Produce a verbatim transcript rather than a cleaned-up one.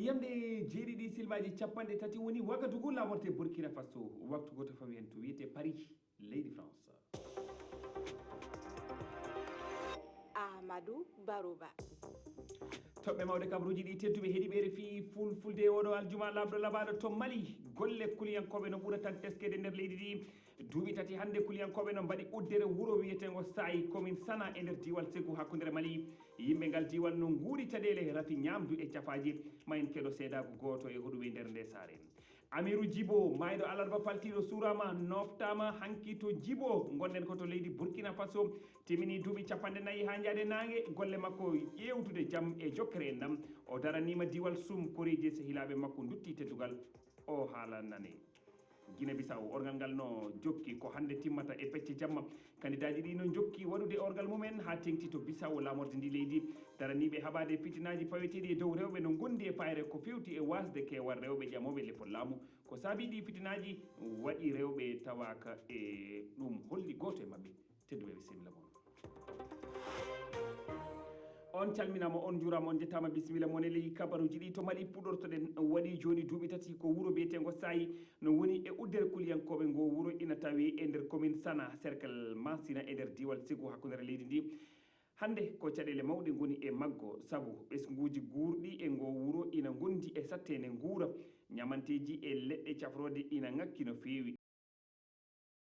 Yamde jeeɗiɗi silmaji capanɗe tati woni Wagadugu, lamorde Burkina Faso. Waktu goto fawi hen to wiyete Paris, leydi France. Amadou Barouba. Toɓɓe mawɗe kabaruji ɗi tedduɓe heɗiɓe R F I Fulfulde e oɗo aljuma labɗo labaɗo to Mali. Golle kuliyankoɓe no ɓura tan teskede nder leydi ndi. Duuɓi tati hannde kuliyankoɓe no mbaɗi uddere wuro wiyetengo Sayi, commune Sana, e nder diiwal Segu, hakkunde Mali. Yimɓe ngal diiwal no nguuri caɗeele rafi ñaamdu e cafaaje. Ma en keɗo seedaaku gooto e hoɗuɓe nder nde saare. Amiru Jibo, maayɗo alarba faltiiɗo, suuraama, nooftaama hanki to Jibo. Ngonɗen ko to leydi Burkina Faso. Timmini duuɓi capanɗe nayi haa njaade naange. Golle makko ƴeewtude jam e jokkere enɗam. O daraniima diiwal Sum, koreeji e sehilaaɓe makko ndutti teddungal. O haala nane. Gine Bisaw, orgal ngal no jokki ko hannde timmata e pecce jamma. Kandidaaji ɗi no jokki waɗude orgal mumen haa teŋti to Bisaw, laamorde ndi leydi. Daraniiɓe haɓaade fitinaaji paweteeɗi e dow rewɓe no ngondi e fayre ko feewti e waasde keewal rewɓe ƴamooɓe lefol laamu. Ko saabii ɗi fitinaaji waɗi rewɓe tawaaka e ɗum holli gooto e maɓɓe. Tedduɓe, bisimilla mon. On calminaama, on njuuraama, on njettaama, bisimilla mon e ley kabaruuji ɗi. To Mali puɗortoɗen, waɗi jooni duuɓi tati ko wuro biyetengo Sayi no woni e uddere kuliyankooɓe. Ngo wuro ina tawi e nder commune Sana, cercle Mansina, e nder diiwal Segu, hakkunde leydi ndi. Hannde ko caɗeele mawɗe ngoni e maggo, sabu ɓesnguuji guurɗi e ngo wuro ina ngondi e satteende nguura. Ñamanteeji e leɗɗe cafrooje ina ŋakki no feewi.